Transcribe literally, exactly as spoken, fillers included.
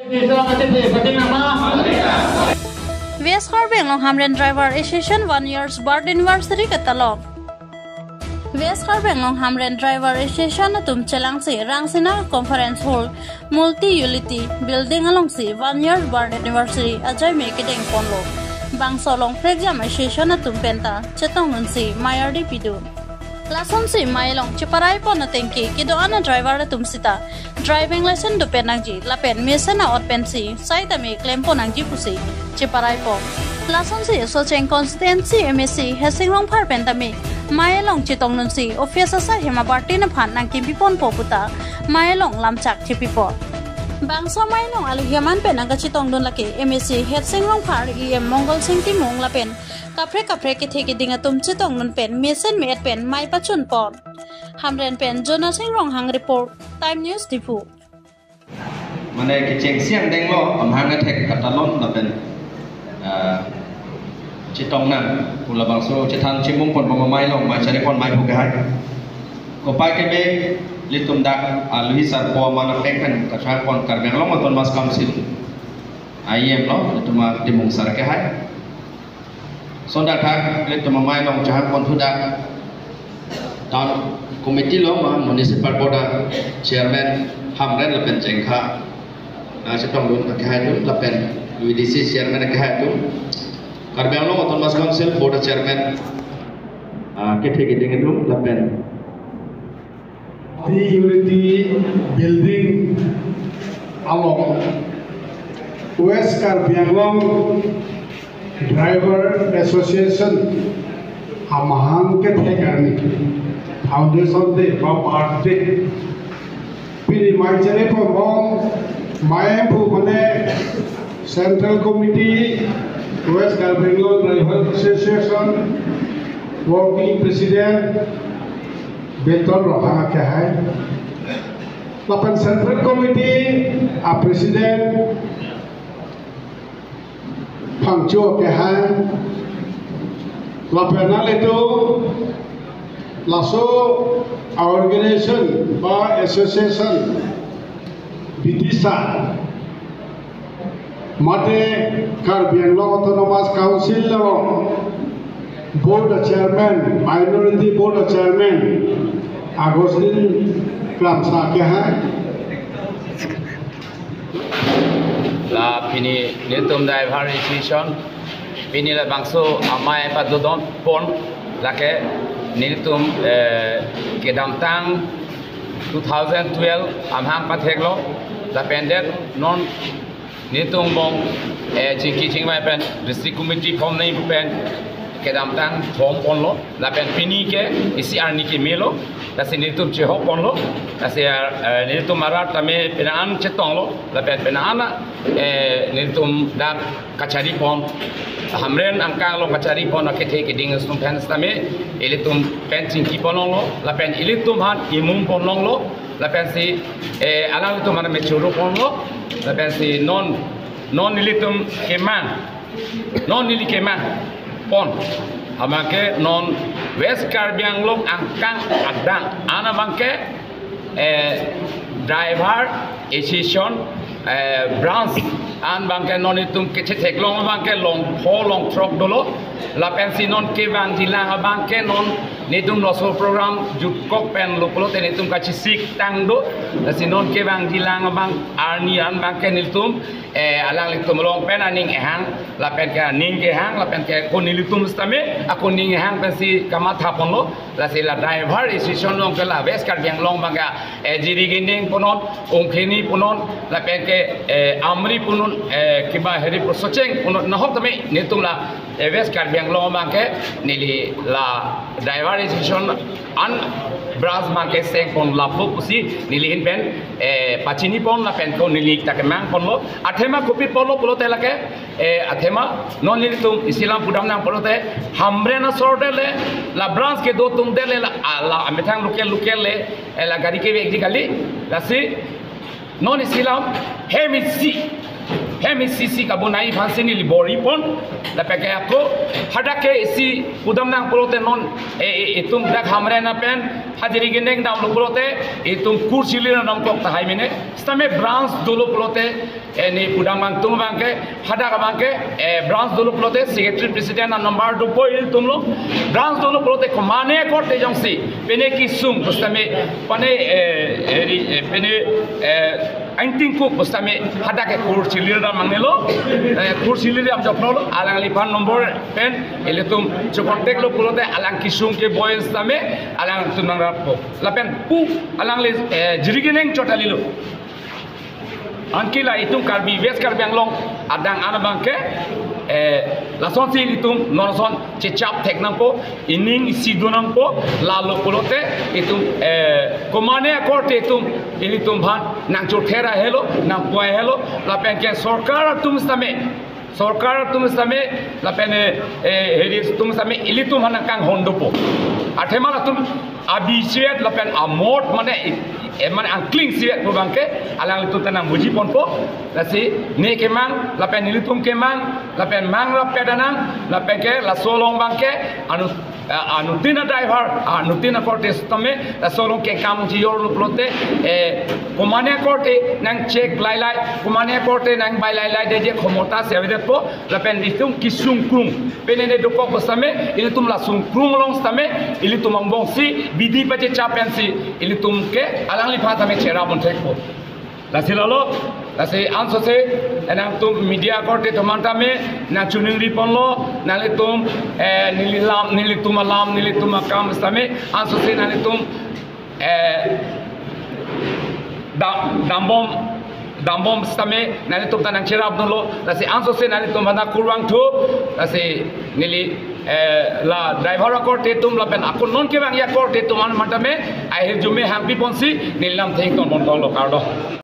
West Karbi Anglong Hamren Driver Association one years birth anniversary katalon. West Karbi Anglong Hamren Driver Association atum chelangsi Rangsina Conference Hall, Multi Unity Building alongsi one year birth anniversary ajoine kedeng ponlo. Bangso along prekjam association atum penta chetongdunsi mei ardi pidun. Lasonsi mei along cheparai pon atengke kedo-an a driver atum sita driving license dopen nangji lapen mesen a-ot pensi saitame klem pon nangji pusi cheparai pon. Lasonsi Socheng constituency M A C Hersing Rongphar pen tame mei along chetongdunsi office asai hem abartin aphan nangkimpi ponpo puta mei along lamchak chepi pon. Bangso mei along alohi aman pen nangkachetongdun lake M A C Hersing Rongphar, E M Mongalsing Timung lapen kaprek kaprek kethe keding atum chetongdun pen mesen me-et pen mei pachun pon. Hamren pen Jonasing Ronghang report, Time News Diphu. Mane kechengsi angdenglo, amahang athek katalon lapen, ah, chetong nang, pu labangso chethan chimung pon bang mei along mei chari pon mei pu kehai. Kopai keme ilitum dak, ah, Louis Sarpo aman apek pen kachang pon Karbi Anglong Autonomous Council. I M lo, ilitum a Timung Sar kehai. Sondak thak, ilitum amei along chehang pon thudak. Town committee lo ma municipal board a chairman Hamren lapen Chengkha. Na chetongdun akehai atum lapen V D C chairman akehai atum. Karbi Anglong Autonomous Council board a chairman, ah, kethe keding atum lapen Multi Unity Building along West Karbi Anglong Driver Association amahang kethek arni foundation day ba birthday. Pini mei chari pon bom mei pu mane Central Committee West Karbi Anglong Driver Association Working President Beton Ronghang kehai. Lapen Central Committee a President Phangcho kehai. Lapen aleto laso organization ba association bidisa mate Karbi Anglong Autonomous Council along board a chairman, minority board a chairman Augustine Kramsa kehai. La pini nelitum driver association pini labangso amei padodon pon lake nelitum, eh, kedamtang two thousand twelve amahang patheklo lapen det non nelitum bong, eh, chingki chingvai pen district committee form nangji pen kedamtang form ponlo lapen pini ke isi arni kemelo lasi nelitum chehok ponlo lasi, eh, nelitum arat tame penang an chetonglo lapen penang an, eh, nelitum dak kachari pon Hamren angkang along kachari pon akethe keding atum pen sitame ilitum pen chingki ponlonglo lapen ilitum aphan imum ponlonglo lapen si, eh, alanglitum aphan mechuru ponlo lapen si non non nelitum kemang, non neli kemang pon abangke non West Karbi Anglong angkang adang an abangke, eh, driver association, eh, branch an abangke non nelitum kechetheklong abangke longpho longthrok dolo lapen si non kevangjilang abangke non nelitum laso program jutkok pen lo pulote nelitum kachesik tang do lasi non kevangjilang abang arni an abangke nelitum, eh, alanglitum along pen aning ehang lapen ke aning kehang lapen ke ko nelitum sitame ako ning ehang pensi kamatha ponlo lasi la driver association along ke la West Karbi Anglong abangke, eh, Jirikinding punon, Ungkheni punon lapen ke, eh, Amri punon, eh, kiba Haripur Socheng punon nahok tame nelitum la, eh, West Karbi Anglong abangke neli la driver association an branch abangke seng pon lapu pusi neli ahin pen, eh, pachini pon lapen ko neli ta kemang ponlo. Athema kopi ponlo pulote lake, eh, athema non nelitum isilam pudam nang pulote Hamren asor dele la branch kedo atum dele la ala amethang local local le, eh, la gari kevekji kali lasi non isilam hem isi hem isi si kabonai aphansi neli bor-i pon lapen ke ako hadak ke isi pudam nang pulote non, eh, eh, itum dak Hamren apen Hajiri keneng damlo pulote itum kursi lira namkok tahai mene. Sitame branch dolo pulote, eh, ne pudam bang tung bangke, hadak bangke, eh, branch dolo pulote secretary president a number dopo ilitumlo. Branch dolo pulote komane korte jongsi pene kesung pusitame, pane, eh, eh, ri-, eh, pene, eh, angting kuk pusitame hadak ke kursi lira mangnelo, eh, kursi lira am joknolo, alangliphan number pen ilitum cho contact lo pulote alang kesung ke boy sitame alangtum nangrappo. Lapen pu alangli, eh, jiri keneng chot kalilo. Anke la itum Karbi, West Karbi Anglong adang an bangke, eh, lasonsi itum non ason chechap thek nangpo, ining isi do nangpo, lalo pulote itum, eh, komane akorte itum, ilitum aphan nangchother ahelo, nangpoi ahelo, lapen ke sorkar atum sitame, sorkar atum sitame, lapen, eh, eh, heri atum sitame ilitum aphan nangkanghon dopo. Athema latum abi sivet lapen amot mane, eh, mane angkling sivet pu bangke alanglitum ta nangbuji ponpo. Lasi ne kemang lapen nelitum kemang lapen mangrap pedanang, lapen ke laso along bangke anu, eh, anuttin a driver, anuttin akorte sitame laso along kengkam chijorlo pulote, eh, komane akorte nangcheck lailai, komane akorte nangbai lailai detji khomota si avedetpo. Lapen itum kesung krung, pene ne dokok pusitame ilitum la sungkrung along sitame ilitum angbongsi bidi pachechap pensi ilitum ke alangliphan tame cherap ponthekpo. Lasi lalo, lasi ansose nangtum media akorte atum an tame nangchiningri ponlo, nanglitum, eh, neli lam, nelitum alam, nelitum akam sitame ansose nanglitum, eh, da-, dambom, dambom sitame nanglitum ta nangcherap dunlo. Lasi ansose nanglitum aphan kurvangthu. Lasi neli, eh, la driver akorte atum lapen ako non kevangji akorte atum an mantame ahirjume hangpi ponsi neli lam thengton ponthoklo, kardom.